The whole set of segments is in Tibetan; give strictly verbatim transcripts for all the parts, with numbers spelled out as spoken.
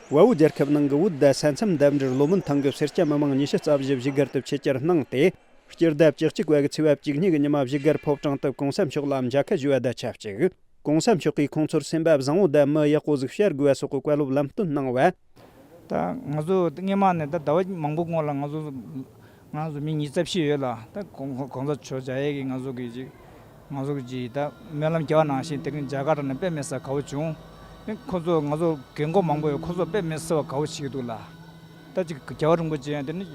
བལ་པོ་རྒྱལ་ཁབ་ནང་གི་བོད་དང་ས་མཚམས་འདབས་འབྲེལ་ལོ་མོན་ཐང་གི་སེར་སྐྱ་མི་མང་ཉི་ཤུ་རྩ་བཞི་བཞུགས་སྒར་དུ་ཆེད་བཅར་གནང་སྟེ། སྤྱི་ཟླ་བཅུ་གཅིག་པ་གི་ཚེས་པ་བཅུ་གཉིས་ཀྱི་ཉི་མ་བཞུགས་སྒར་ཕོ་བྲང་དུ་གོང་ས་མཆོག་ལ་མཇལ་ཁ་ཞུ་བ་དང་ཆབས་ཅིག་གོང་ས་མཆོག་གིས་ཁོང་ཚོར་སེམས་པ་བཟང་བོ་དང་མི་ཡག་པོ་ཟིག་བྱ་དགོས་པ་སོགས་ཀྱི་བཀའ་སློབ་ལམ་སྟོན་གནང་བ། ད་ང་ཚོ་སྔོན་མ་ནས་ད་ཟླ་བ་མང་པོ་སྔོན་ལ་ང་ཚོ་ང་ཚོ་མི་ཉིས་རྩ་བཞི་ཡོད་ལ། ད་གོང་གོང་ས་མཆོག་མཇལ་ཡས་ཀྱི་ང་ཚོ་གི་ཅིག་ང་ཚོ་གི་ཅིག་ད་སྨོན་ལམ་རྒྱག་པ་ནང་བཞིན་དེ་རིང་མཇལ་ཁ་དྲངས་ནས་དཔེ་མི་སྲིད་དགའ་བོ་བྱུང་། ཨེ་ཁོ་ཚོ་ང་ཚོ་རྒན་གོག་མང་པོ་ཡོད། ཁོ་ཚོ་དཔེ་མི་སྲིད་པ་དགའ་བོ་བྱེད་ཀྱི་འདུག་ལ། ད་ཅིག་རྒྱལ་བ་རིན་པོ་ཆེ་ཡང་དེ་ནི་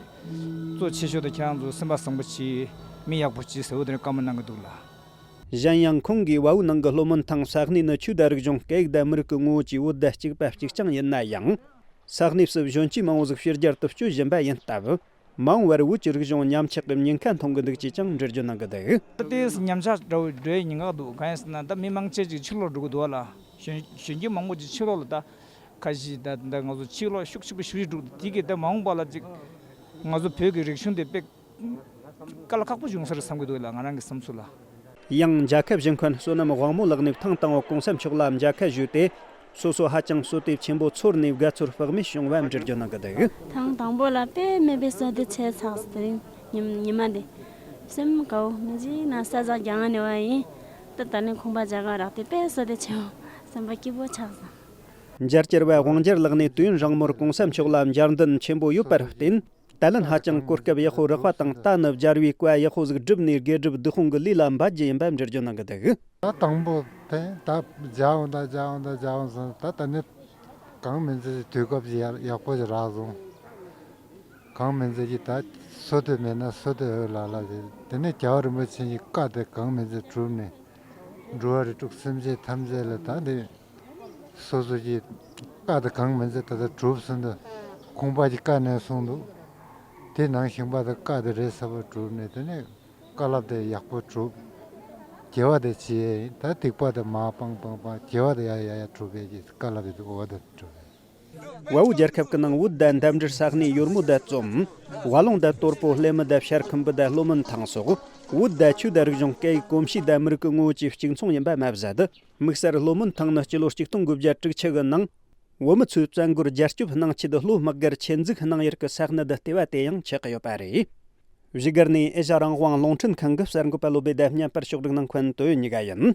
གཙོ་ཆེ་ཤོས་དེ་ཁྱེད་རང་ཚོ་སེམས་པ་བཟང་པོ་བྱེད། མི་ཡག་པོ་བྱེད་ཟེར་བ་དེ་ནི་བཀའ་མོལ་གནང་གི་འདུག་ལ། གཞན་ཡང་ཁོང་གིས་བལ་པོའི་ནང་གི་ལྷོ་མོན་ཐང་ས་གནས་ནི་ཆོས་དང་རིག་གཞུང་སྐད་ཡིག་དང་མི་རིགས་ཀྱི་ངོ་བོ་བཅས་བོད་དང་གཅིག་པ་གཅིག་རྐྱང་ཡིན་ན་ཡང་། ས་གནས་སུ་གཞོན་སྐྱེས་མང་བོ་ཟིག་ཕྱི་རྒྱལ་དུ་བསྐྱོད་བཞིན་པ་ཡིན་སྟབས། མ་འོངས་པར་བོད་ཀྱི་རིག་གཞུང་ཉམས་ཆག་གི་ཉེན་ཁ་མཐོང་གི་འདུག་ཅེས་ཀྱང་འགྲེལ་བརྗོད་གནང་གི་འདུག་ད་ལྟའི་ཉམས་ཆག་འདྲ་བོ་འགྲོ་ཡའི་ཉེན་ཁ་འདུག་གང་ཡིན་ཟེར་ན་ད་མི་མང་ཆེ་ཅིག་ཕྱི་ལོགས་འགྲོ་གི་འདུག་ལ། གཞོན་གཞོན་སྐྱེས་མང་པོ་ཅིག་ཕྱི་ལོགས་ལ་ད་ཁ་ཤས་ད་ད་ང་ཚོ་ཕྱི་ལོགས་ཤུགས་ཆེན་པོ་ཞིག་འགྲོ་གི་འདུག་དེ་གིས་ད་མ་འོངས་པ་ལ་ཅིག་ང་ཚོ་བོད་ཀྱི་རིག་གཞུང་དེ་དཔེ་དཀའ་ལས་ཁག་པོ་བྱུང་ས་རེད་བསམ་གྱི་འདུག་ལ། ང་རང་གི་བསམ་ཚུལ་ལ། ཡང་མཇལ་ཁ་ཞུ་མཁན་བསོད་ནམས་དབང་མོ་ལགས་ནས་ཐེངས་དང་པོ་གོང་ས་མཆོག་ལ་མཇལ་ཁ་ཞུས་ཏེ། སོ་སོ་ཧ་ཅང་བསོད་བདེ་ཆེན་པོ་ཚོར་ནས་དགའ་ཚོར་དཔག་མེད་བྱུང་བ་འགྲེལ་བརྗོད་གནང་གི་འདུག་ཐེངས་དང་པོ་ལ་དཔེ་མེད་པའི་བསོད་བདེ་ཆེ་ཚགས་སུ་དེ་རིང་ཉི་ཉི་མ་འདི་སེམས་དགའ་བོ་མི་ཅིག་ན་ས་ཟག་རྒྱང་ནས་བ་ཡིན། ད་ད་ནི་ཁང་པ་རྒྱ་གར་རག་དེ་དཔེ་བསོད་བདེ་ཆེ་བོ་སེམས་པ་སྐྱིད་པོ་ཆགས་སོང་། མཇལ་བཅར་བ་དབང་རྒྱལ་ལགས་ནས་དུས་ཡུན་རིང་མོར་གོང་ས་མཆོག་ལ་མཇལ་འདུན་ཆེན་པོ་ཡོད་པར་བརྟེན། ད་ལན་ཧ་ཅང་གོ་སྐབས་ཡག་པོ་རག་པ་དང་། ད་ནི་མཇལ་བའི་བཀའ་ཡག་པོ་ཟིག་བསྒྲུབས་ནས་དགེ་སྒྲུབ་སྡིག་སྤོང་གི་ལས་ལ་འབད་རྒྱུ་ཡིན་པ་འགྲེལ་བརྗོད་གནང་གི་འདུག་ད་དང་པོ་དེ་ད་མཇལ་འོང་ད་མཇལ་འོང་ད་མཇལ་འོང་སོང་། ད་ད་ནི་གང་མིན་ཚེ་དུས་སྐབས་ཀྱི་ཡག་ཡག་པོ་ཞིག་རག་སོང་། གང་མིན་ཚེ་ཀྱི་ད་བསོད་བདེ་མེད་ན་བསོད་བདེ་འོས་ལ་ལ་ཞེས། དེ་ནས་རྒྱལ་བ་རིན་པོ་ཆེ་ཡི་བཀའ་དེ་གང་མིན་ཚེ་བསྒྲུབས་ནས་འགྲོ་བ་རིགས་དྲུག་སེམས་ཅན་ཐམས་ཅད་ལ་ད་འདི་སོ་སོ་ཀྱི་བཀའ་དེ་གང་མིན་ཚེ་ད་ལྟ་གྲུབ་ཟིན་འདུག་ཁོང་པ་ཀྱི་བཀའ་ནས་གསུངས་འདུག་དེ་ནང་བཞིན་པ་དེ་བཀའ་དེ་རེ་ཟབ་པོ་གྲུབ་ནས་དེ་ནས་བཀའ་སློབ་དེ་ཡག་པོ་གྲུབ། དགེ་བ་དེ་བྱས་ཡིན། ད་སྡིག་པ་དེ་མ་སྤང་སྤང་སྤང་དགེ་བ་དེ་ཡ་ཡ་ཡ་གྲུབ་པའི་ཀྱི་བཀའ་སློབ་དེ་འོ་དེ་གྲུབ་པས། བལ་པོ་རྒྱལ་ཁབ་ཀྱི་ནང་བོད་དང་འདབས་འབྲེལ་ས་གནས་ཡོལ་མོ་དང་ཙོམ། ཝ་ལུང་དང་ཏོར་པོ་ལྷེ་མི་དང་བྱར་ཁམས་བུ་དང་ལྷོ་མོན་ཐང་སོགས་བོད་དང་ཆོས་དང་རིག་གཞུང་སྐད་ཡིག་གོམས་གཤིས་དང་མི་རིགས་ཀྱི་ངོ་བོ་བཅས་གཅིག་མཚུངས་ཡིན་པ་མ་ཟད། དམིགས་བསལ་ལྷོ་མོན་ཐང་ནི་སྤྱི་ལོ་ཆིག་སྟོང་དགུ་བརྒྱ་དྲུག་ཅུ་གི་ནང་བོད་མི་ཚོས་བཙན་རྒོལ་རྒྱལ་སྐྱོབ་གནང་ཆེད་ལྷོ་དམག་སྒར་ཆེད་འཛུགས་གནང་ཡུལ་གྱི་ས་གནད་ལྟེ་བ་དེ་ཡང་ཆགས་ཀྱི་ཡོད་པ་རེད། བཞུགས་སྒར་ནས་ཨེ་ཤ་རང་དབང་རླུང་འཕྲིན་ཁང་གི་གསར་འགོད་པ་བློ་བདེ་དང་བརྙན་པར་ཕྱོགས་སྒྲིག་གནང་མཁན་དོན་གཉིས་ཀ་ཡིན།